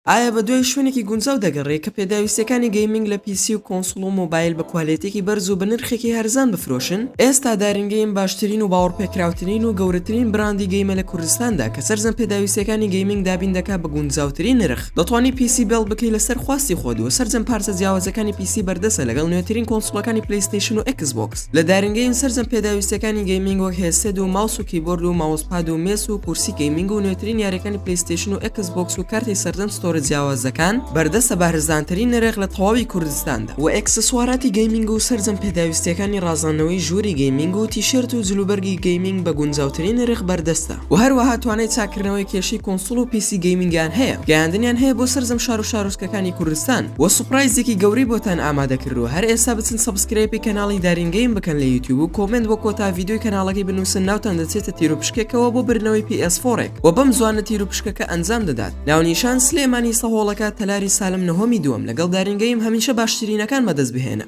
ئایا بەدوای شوێنێکی گونجاو دەگەڕێی کە پێداویستیەکانی gaming لە PC و console و مۆبایل بە کوالێتیەکی بەرز و بە نرخێکی هەرزان بفرۆشن؟ ئێستا دارین گەیم باشترین و باوەڕپێکراوترین و گەورەترین براندی game ە لە کوردستاندا کە سەرجەم پێداویستیەکانی gaming دابین دەکا بە گونجاوترین نرخ. دەتوانی PC build بکەی لەسەر خواستی خۆت و سەرجەم پارچە جیاوازەکانی PC بەردەستە لەگەڵ نوێترین console ەکانی پلەیستەیشن و ئێکس بۆکس. لە دارین گەیم سەرجەم پێداویستیەکانی gaming وەک headset و ماوس و کیبۆرد و mousepad و مێز و کورسی gaming و نوێترین یاریەکانی پلەیستەیشن و ئێکس بۆکس و کارتی سەرجەم store ە جیاوازەکان بەردەستە بە هەرزانترین نرخ لە تەواوی کوردستاندا. وە ئێکسسوارات ی gaming و سەرجەم پێداویستیەکانی ڕازاندنەوەی ژووری gaming و تیشێرت و جلوبەرگی gaming بە گونجاوترین نرخ بەردەستە. وە هەروەها توانای چاککردنەوەی کێشەی console و PC gaming یان هەیە گەیاندنیان هەیە بۆ سەرجەم شار و شارۆچکەکانی کوردستان وە surprise ێکی گەورەی بۆتان ئامادە کردووە هەر ئێستا بچن subscribe ی کەناڵی دارین گەیم بکەن لە یوتیوب و comment بۆ کۆتا ڤیدیۆی کەناڵەکەی بنوسن ناوتان دەچێتە تیروپشکێکەوە بۆ بردنەوەی PS four ێک وە بەم زوانە تیروپشکەکە ئەنجام دەدات ناونیشان سلێمانی سەهۆڵەکە تەلاری سالم نهۆمی دووەم لەگەڵ دارین گەیم هەمیشە باشترینەکان بەدەست بهێنە.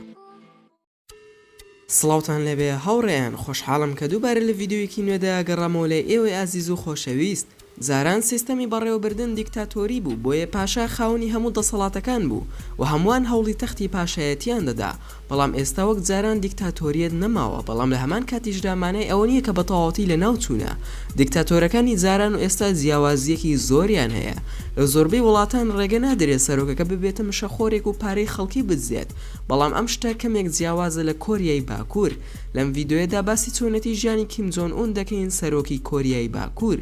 سڵاوتان لێبێ هاوڕێیان خۆشحاڵم کە دووبارە لە ڤیدیۆیەکی نوێدا گەڕامەوە لای ئێوەی ئازیز و خۆشەویست جاران سیستەمی بەڕێوەبردن دیکتاتۆری بوو بۆیە پاشا خاوەنی هەموو دەسەڵاتەکان بوو و هەمووان هەوڵی تەختی پاشایەتیان دەدا بەڵام ئێستا وەک جاران دیکتاتۆریەت نەماوە بەڵام لە هەمان کاتیشدا مانای ئەوە نییە کە بەتەواوەتی لەناو چوونە دیکتاتۆرەکانی جاران و ئێستا جیاوازییەکی زۆریان هەیە لە زۆربەی وڵاتان ڕێگە نادرێت سەرۆکەکە ببێتە مشەخۆرێک و پارەی خەڵکی بدزێت بەڵام ئەم شتە کەمێک جیاوازە لە کۆریای باکوور. لەم ڤیدۆیەدا باسی چۆنێتی ژیانی کیم جۆن ئون دەکەین سەرۆکی کۆریای باکوور.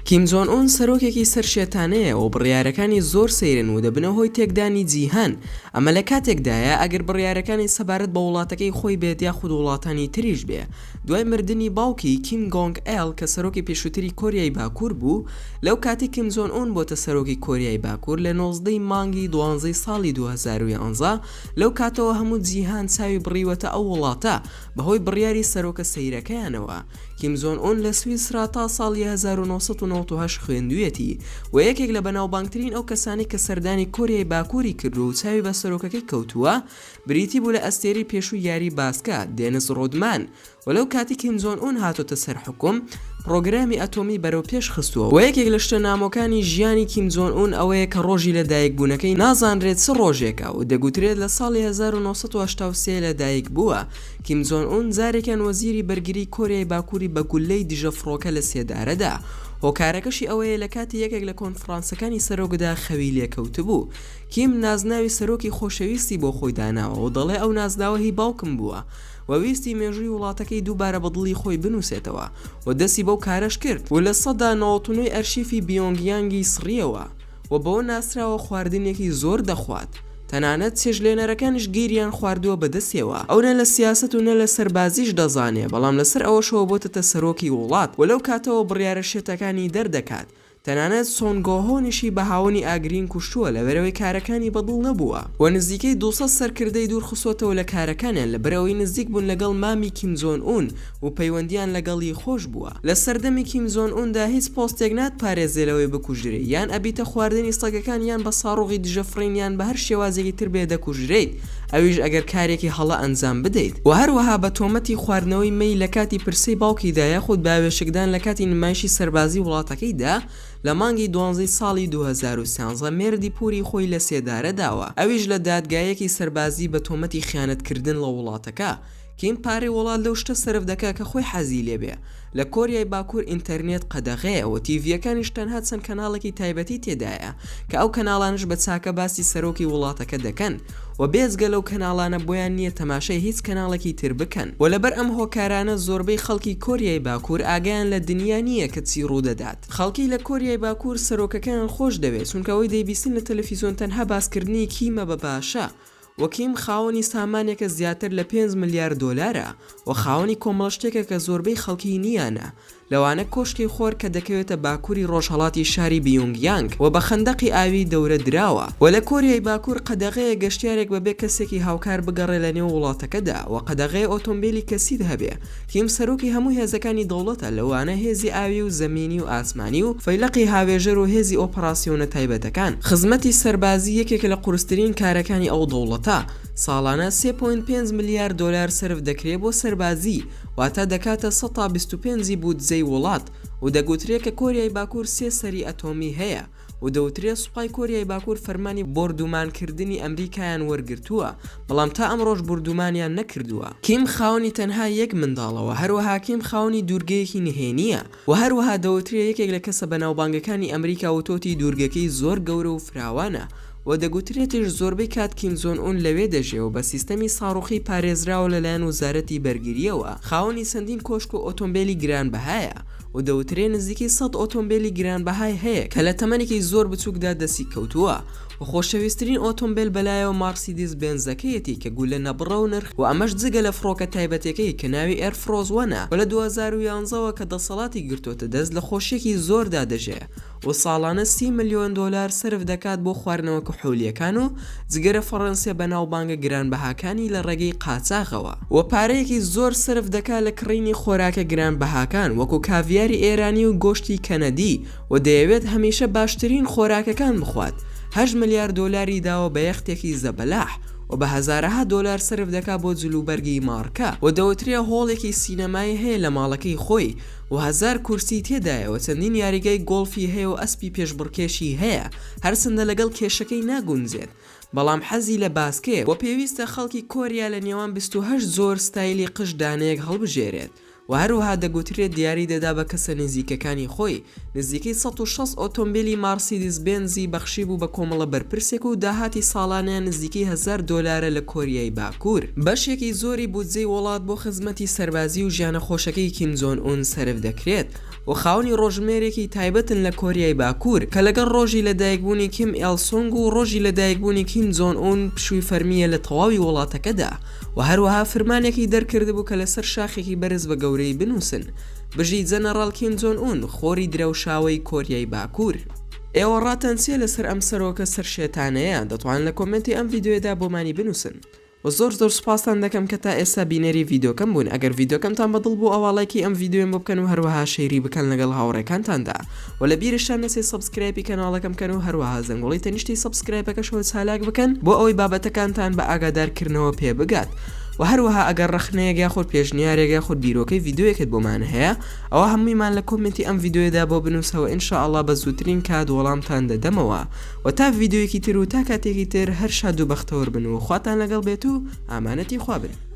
کیم جۆن ئون سەرۆکێکی سەرشێتانەیە و بڕیارەکانی زۆر سەیرن و دەبنە هۆی تێکدانی جیهان، ئەمە لە کاتێکدایە ئەگەر بڕیارەکانی سەبارەت بە وڵاتەکەی خۆی بێت یاخود وڵاتانی تریش بێ. دوای مردنی باوکی، کیم گۆنگ ئێل، کە سەرۆکی پێشووتری کۆریای باکوور بوو، لەو کاتەی کیم جۆن ئون بۆتە سەرۆکی کۆریای باکوور لە 19 ی مانگی دوانزەی ساڵی 2011، لەو کاتەوە هەموو جیهان چاوی بڕیوەتە ئەو وڵاتە بەهۆی بڕیاری سەرۆکە سەیرەکەیانەوە. کیم جۆن ئون لە سویسرا تا ساڵی 1998 خوێندوویەتی و یەکێک لە بەناوبانگترین ئەو کەسانەی کە سەردانی کۆریای باکووری کردووە و چاوی بە سەرۆکەکەی کەوتووە بریتی بوو لە ئەستێرەی پێشووی یاری باسکە، دێنس ڕۆدمان، و لەو کاتی کیم جۆن ئون هاتۆتە سەر حوکم، پڕۆگرامی ئەتۆمی بەرەو پێش خستووە و یەکێک لە شتە نامۆکانی ژیانی کیم جۆن ئون ئەوەیە کە ڕۆژی لە دایک بوونەکەی نازانرێت چ ڕۆژێکە و دەگوترێت لە ساڵی 1983 لە دایک بووە. کیم جۆن ئون جارێکیان وەزیری بەرگری کۆریای باکووری بە گوللەی دژە فڕۆکە لە سێدارە دا. هۆکارەکەشی ئەوەیە لە کاتی یەکێک لە کۆنفڕانسەکانی سەرۆکدا خەوی لێکەوتبوو. کیم نازناوی سەرۆکی خۆشەویستی بۆ خۆی داناوە و دەڵێ ئەو نازناوە هی باوکم بووە و ویستی مێژووی وڵاتەکەی دووبارە بە دڵی خۆی بنووسێتەوە و دەستی بەو کارەش کرد و 99% ی ئەرشیفی بیۆنگ یانگی سڕییەوە و بەوە ناسراوە خواردنێکی زۆر دەخوات تەنانەت چێژلێنەرەکانیش گیریان خواردووە بە دەستیەوە. ئەو نە لە سیاسەت و نە لە سەربازیش دەزانێ بەڵام لەسەر ئەوەشەوە بۆتەتە سەرۆکی وڵات و لەو کاتەوە بڕیارە شێتەکانی دەردەکات تەنانەت سۆن گۆهۆنیشی بە هاوەنی ئاگرین کوشتووە لەبەرئەوەی کارەکانی بەدڵ نەبووە. وە نزیکەی 200 سەرکردەی دوورخستۆتەوە لە کارەکانیان لەبەرئەوەی نزیک بوون لەگەڵ مامی کیم جۆن ئون و پەیوەندیان لەگەڵی خۆش بووە. لە سەردەمی کیم جۆن ئوندا هیچ پۆستێک ناتپارێزێ لەوەی بکوژرێی یان ئەبیتە خواردنی سەگەکان یان بە ساڕۆغی دژە فڕین یان بە هەر شێوازێکی تر بێ دەکوژرێیت ئەویش ئەگەر کارێکی هەڵە ئەنجام بدەیت. وە هەروەها بە تۆمەتی خواردنەوەی مەی لە کاتی پرسەی باوکیدا یاخود باوێشکدان لە کاتی نمایشی سەربازی وڵاتەکەیدا لە مانگی دوانزەی ساڵی 2013 مێردی پوری خۆی لە سێدارە داوە ئەویش لە دادگایەکی سەربازی بە تۆمەتی خیانەتکردن ڵە وڵاتەکە. کیم پارەی وڵات لەو شتە سەرف دەکا کە خۆی حەزی لێ بێ. لە کۆریای باکوور ئینتەرنێت قەدەغەیە و تیڤییەکانیش تەنها چەند کەناڵێکی تایبەتی تێدایە کە ئەو کەناڵانەش بە چاکە باسی سەرۆکی وڵاتەکە دەکەن و بێجگە لەو کەناڵانە بۆیان نییە تەماشای هیچ کەناڵێکی تر بکەن و لەبەر ئەم هۆکارانە زۆربەی خەڵکی کۆریای باکوور ئاگایان لە دنیا نییە کە چی ڕوودەدات. خەڵکی لە کۆریای باکوور سەرۆکەکەیان خۆش دەوێت چونکە ئەوەی دەیبیستن لە تەلەفیزۆن تەنها باسکردنی کیمە بە باشە و کیم خاوەنی سامانێکە زیاتر لە پێنج ملیار دۆلارە و خاوەنی کۆمەڵە شتێکە کە زۆربەی خەڵکی نییانە لەوانە کۆشکی خۆر کە دەکەوێتە باکوری ڕۆژهەڵاتی شاری بیونگ یانگ و بە خەندەقی ئاوی دەورە دراوە و لە کۆریای باکور قەدەغەیە گەشتیارێک بەبێ کەسێکی هاوکار بگەڕێ لە نێو وڵاتەکەدا و قەدەغەیە ئۆتۆمبیلی کەسیت هەبێ کیم سەرۆکی هەموو هێزەکانی دەوڵەتە لەوانە هێزی ئاوی و زەمینی و ئاسمانی و فەیلەقی هاوێژەر و هێزی ئۆپەراسیۆنە تایبەتەکان. خزمەتی سەربازی یەکێکە لە قورسترین کارەکانی ئەو دەوڵەتە. ساڵانە سێ point پێنج ملیار دۆلار سەرف دەکرێ بۆ سەربازی، واتە دەکاتە سەتا 25 ی بودجەی وڵات و دەگوترێ کە کۆریای باکوور سێ سەری ئەتۆمی هەیە. و دەوترێت سوپای کۆریای باکوور فەرمانی بۆردومانکردنی ئەمریکایان وەرگرتووە بەڵام تا ئەمڕۆش بوردومانیان نەکردووە. کیم خاوەنی تەنها یەک منداڵە و هەروەها کیم خاوەنی دوورگەیەکی نهێنییە و هەروەها دەوترێ یەکێک لە کەسە بەناوبانگەکانی ئەمریکا وتۆتی دوورگەکەی زۆر گەورە و فراوانە و دەگوترێتیش زۆربەی کات کیم جۆن ئون لەوێ دەژێ و بە سیستەمی ساڕوخی پارێزراوە لەلایەن وزارەتی بەرگرییەوە خاوەنی چەندین کۆشک و ئۆتۆمبێلی گرانبەهایە و دەوترێ نزیکەی 100 ئۆتۆمبێلی گرانبەهای هەیە کە لە تەمەنێکی زۆر بچووکدا دەستی کەوتووە و خۆشەویسترین ئۆتۆمبێل بەلایەوە مارسیدیس بێنزەکەیەتی کە گولە نەبڕە و نرخ و ئەمەش جگە لە فڕۆکە تایبەتەکەی کە ناوی Air Force One ە و لە 2011 ەوە کە دەسەڵاتی گرتۆتە دەست لە خۆشیەکی زۆردا دەژێ و ساڵانە 30 ملیۆن دۆلار سەرف دەکات بۆ خواردنەوە کحولیەکان و جگەرە فەڕەنسیە بەناوبانگە گرانبەهاکانی لە ڕێگەی قاچاغەوە و پارەیەکی زۆر سەرف دەکات لە کڕینی خۆراکە گرانبەهاکان وەکو کاڤیاری ئێرانی و گۆشتی کەنەدی و دەیەوێت هەمیشە باشترین خۆراکەکان بخوات، هەشت ملیار دۆلاری داوە بە یەختێکی زەبەلاح و بە هەزارەها دۆلار سەرف دەکات بۆ جلوبەرگی ماڕکە و دەوترێ هۆڵێکی سینەمایی هەیە لە ماڵەکەی خۆی و هەزار کورسی تێدایە و چەندین یاریگای گۆڵفی هەیە و ئەسپی پێشبڕکێشی هەیە هەرچەندە لەگەڵ کێشەکەی ناگونجێت بەڵام حەزی لە باسکەیە و پێویستە خەڵکی کۆریا لە نێوان 28 جۆر ستایلی قژ دانەیەک هەڵبژێرێت. و هەروەها دەگوترێت دیاری دەدا بە کەسە نزیکەکانی خۆی، نزیکەی 160 ئۆتۆمبێلی مارسیدس بێنزی بەخشیبوو بە کۆمەڵە بەرپرسێک و داهاتی ساڵانەیان نزیکەی هەزار دۆلارە لە کۆریای باکوور. بەشێکی زۆری بودجەی وڵات بۆ خزمەتی سەربازی و ژیانە خۆشەکەی کیم جۆن ئون سەرف دەکرێت و خاوەنی ڕۆژژمێرێکی تایبەتن لە کۆریای باکوور کە لەگەڵ ڕۆژی لەدایکبوونی کیم ئێل سونگ و ڕۆژی لەدایکبوونی کیم جۆن ئون پشووی فەرمییە لە تەواوی وڵاتەکەدا. و هەروەها فرمانێکی دەرکردبوو کە لەسەر شاخێکی بەرز بە گەورەی بنووسن بژی جەنەڕاڵ کیم جۆن ئون خۆری درەوشاوەی کۆریای باکوور. ئێوە ڕاتان چیە لەسەر ئەم سەرۆکە سەرشێتانەیە؟ دەتوانن لە کۆمێنتی ئەم ڤیدیۆیەدا بۆمانی بنووسن. وە زۆر زۆر سوپاستان دەکەم کە تا ئێستا بینەری ڤیدیۆکەم بوون ئەگەر ڤیدیۆکەمتان بەدڵ بوو ئەوا ڵایکی ئەم ڤیدیۆیەم بۆ بکەن و هەروەها share ی بکەن لەگەڵ هاوڕێکانتاندا وە لە بیرشتان نەچێت subscribe ی کەناڵەکەم بکەن و هەروەها زەنگوڵەی تەنیشتی subscribe ەکەشەوە چالاک بکەن بۆ ئەوەی بابەتەکانتان بە ئاگادار کردنەوە پێ بگات وە هەروەها ئەگەر ڕەخنەیەک یاخود پێشنیارێک یاخود بیرۆکەی ڤیدیۆیەکت بۆمان هەیە ئەوا هەموویمان لە کۆمێنتی ئەم ڤیدیۆیەدا بۆ بنووسەوە ان شاء اللە بە زووترین کات وەڵامتان دەدەمەوە وە تا ڤیدیۆیەکی تر و تا کاتێکی تر هەر شاد و بەختەوەر بن و خواتان لەگەڵ بێت و ئامانەتی خوا بن.